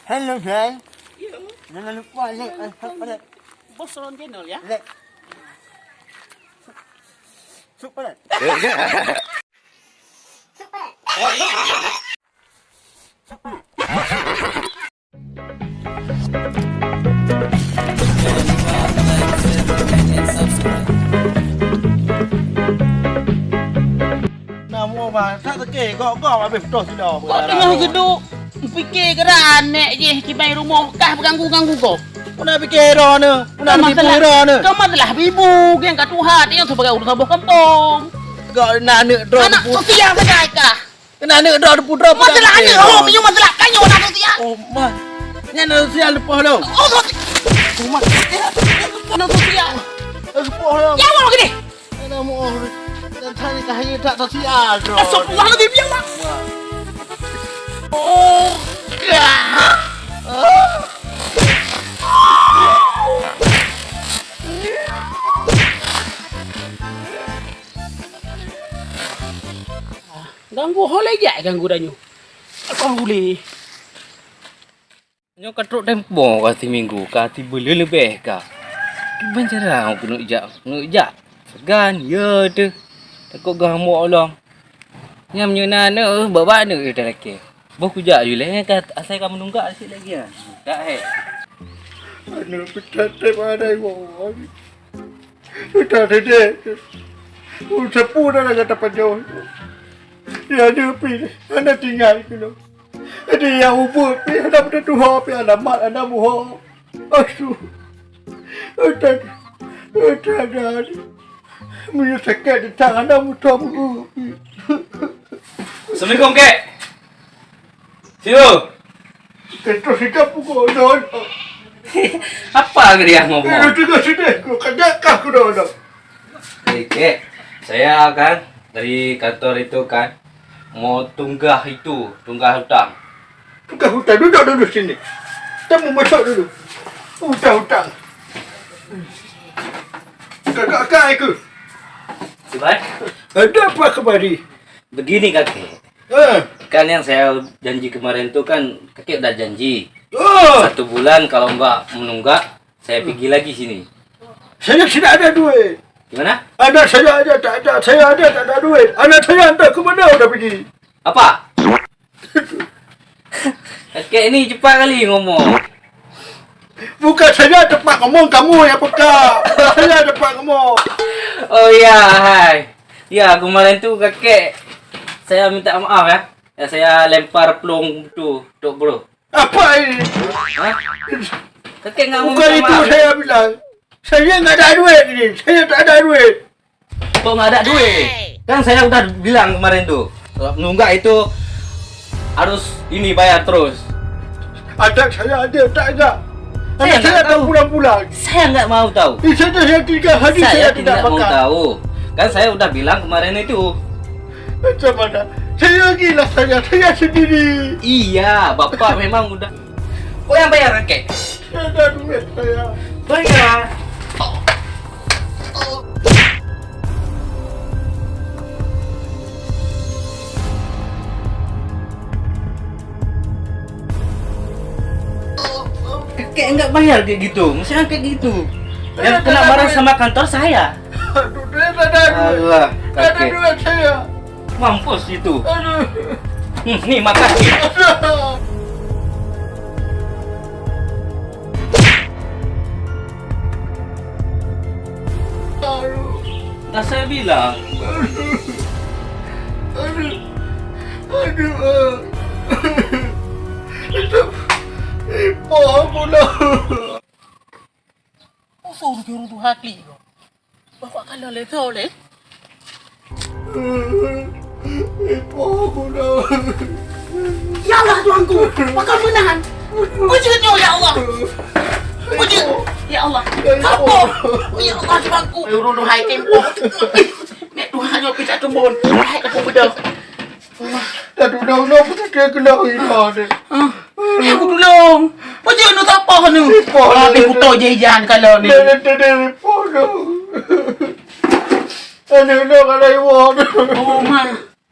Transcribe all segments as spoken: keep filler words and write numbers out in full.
Hello, guys. Jangan lupa like and subscribe. Bos Ron Channel, ya? Like. Subscribe. Namu, Bang, tak teke, gok-gok habéh putôh sinoe. Kok teungoh geuduek, pike keuran aneuk jih kiban rumoh kah beuganggu-ganggu gob. Peue na pike droeneuh? Peue na pike droeneuh? Keu masalah ibu, geng ka tuha, nyang sebagai ureueng saboh kampung. Gok na aneuk droe teupeu. Aneuk sosial sagai kah? Keu na aneuk droe teupeu droe. Masalah aneuk, oh, meunyoe masalah tanyoe na sosial. Oh, ma. Nyan na sosial leupah lom. Oh, sosial. Oh, ma. Na sosial. Leupah lom. Ya Allah gini. Ana muoh. Dan tadi ka hayeu that sosial droe. Astagfirullahaladzim, ya Allah. Oh, gah. Ganggu ho lé jak ganggu tanyoe. Ganggu lé. Nyoe ka trok tempo ka siminggu, ka sibuleuen leubeh ka. Kiban cara keuneuk jak, keuneuk jak. Seugan, ya teuh. Takot geuhamok lom. Nyan meunyoe na aneuk, bak-bak aneuk talakée. Boh kujak ju lé, ka asai ka meununggak sikit lagée nyan. Dak hé. Aneuk peutat tép ada iwoe. Udah deh. Udah pun dah kata panjang. Ya, dia pi, hana tinggai keunoe. Jadi, ya, ubit pi, hana beutatuha pi, hana mat, hana muha. Aduh. Udah, udah, udah. Meunyoe sakét di tangan, hana muthom pi. Assalamualaikum, Kek. Siu. Itu sudah pukul dua. Apa ke dia ngomong? Itu juga sudah, aku kerjakan aku dah. Eh, Kek, saya kan dari kantor itu kan mau tunggah itu, tunggah hutang. Tunggah hutang, duduk dulu sini. Kamu masuk dulu. Hutang-hutang. Kakak-kakak aku. Sibai? Ada apa kembali? Begini, Kakek. Eh. Kan yang saya janji kemarin tu kan, Kakek udah janji. Oh. Satu bulan kalau nggak menunggak, saya pergi lagi sini. Saya tidak ada duit. Gimana? Anak saya ada tak ada, saya ada tak ada duit. Anak saya entah ke mana udah pergi. Apa? Kakek ni cepat kali ngomong. Bukan saya cepat ngomong, kamu yang peka. Saya cepat ngomong. Oh ya, hai. Ya, kemarin tu kakek, saya minta maaf ya. Ya, saya lempar pelong tu, tok bro. Apa ini? Hah? Kakek nggak mau minta maaf? Bukan itu saya bilang. Saya nggak ada duit ini. Saya tak ada duit. Kok nggak ada duit? Kan saya udah bilang kemarin tu, kalau menunggak itu harus ini bayar terus. Anak saya ada tak ada? Anak saya tak pulang-pulang. Saya nggak mau tahu. Di sana saya tiga hari saya tidak makan. Saya tidak mau tahu. Kan saya udah bilang kemarin itu. Macam mana? Saya lagi lah saya, saya sendiri. Iya, Bapak memang udah. Kok yang bayar, Kakek? Saya ada duit saya. Bayar. Kakek enggak bayar kayak gitu. Mesti kayak gitu. Yang kena marah sama kantor saya. Aduh, saya tak ada duit. Alah, kakek. Tak ada duit saya. Mampus itu. Aduh. Hmm, ni makan ni. Aduh. Aduh. Dah saya bilang. Aduh. Aduh. Aduh. Itu ipoh aku dah. Musuh ureueng tuha klik kau. Bawa kalau le tau le. Ipoh aku dah. Ya Allah, Tuhanku, pakon meunan. Bujeuet nyoe, ya Allah. Bujeuet. Ya Allah. Apa? Ya Allah, Tuhanku. Ureueng hai tempo. Nek Tuhan nyoe picak tumbon. Hai aku beudôh. Dah tulông-tulông, aku tak kira kena ina ni. Ah, aku tulông. Pajan nu tak apa ni? Habis kuto je jan kalau ni. Dah, dah, dah, dah, dah. Aduh, dah, kalau iwa tu. Oh, ma.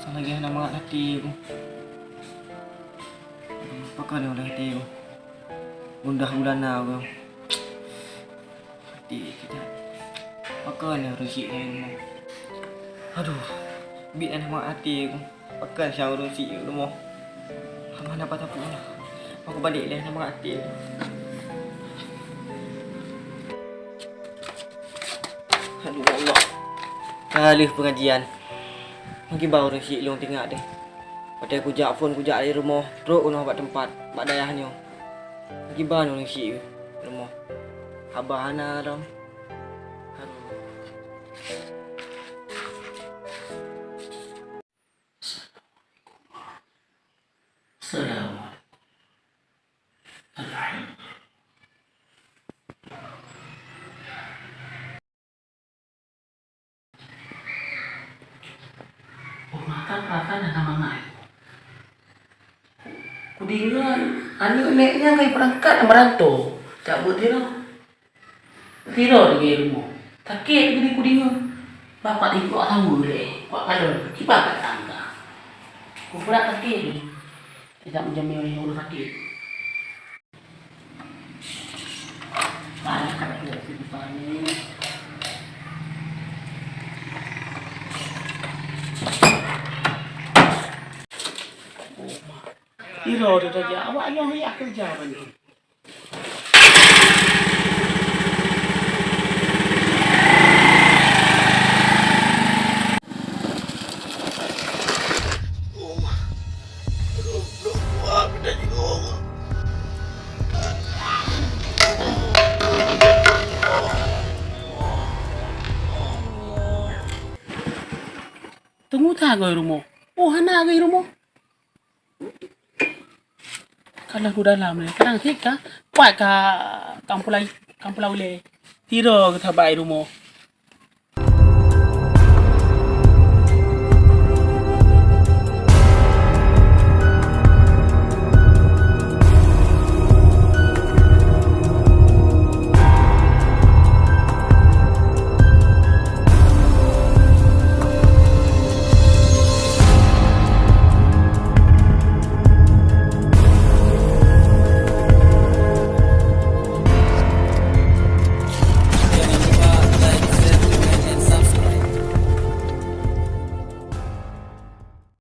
Sang lagèe hana mangat até ku. Pakon nyang lagèe até ku? Gundah gulana ku. Até kita. Pakon ureueng syiek nyan. Aduh, biet na mangat até ku. Pakon sa ureueng syiek rumoh. Hana pat tapeubuet. Aku balek lé na mangat até ku. Aduh, ya Allah. Ka lheueh pengajian. Meukiban ureueng syiek lôn teuingat deh. Watèe kujak phôn, kujak lé rumoh, trok keunoe bak teumpat, bak dayah nyoe. Meukiban ureueng syiek rumoh. Haba hana lom. Aduh. Assalamualaikum. Alhamdulillah. Oh, mata perasaan hana mangat. Kudeungö aneuk nèk nyan ka jipeurangkat lam rantô. Jak beuet sidroe. Sidroe lagèe rumoh. Sakét geuh kudeungö. Bapak jih kuat saweue lé, kuat kalon. Kiban ka tangga. Kupeurat sakét jih. Tidak menjamin orang sakit. Iro tu saja awak nyoe ya kerja bani. Teungoh that geuh rumoh. Oh, hana geuh rumoh. Ka lheueh u dalam lé, kadang cit ka, kuat ka kampung lai-, kampung lawa lé. Sidroe geuh that bak rumoh.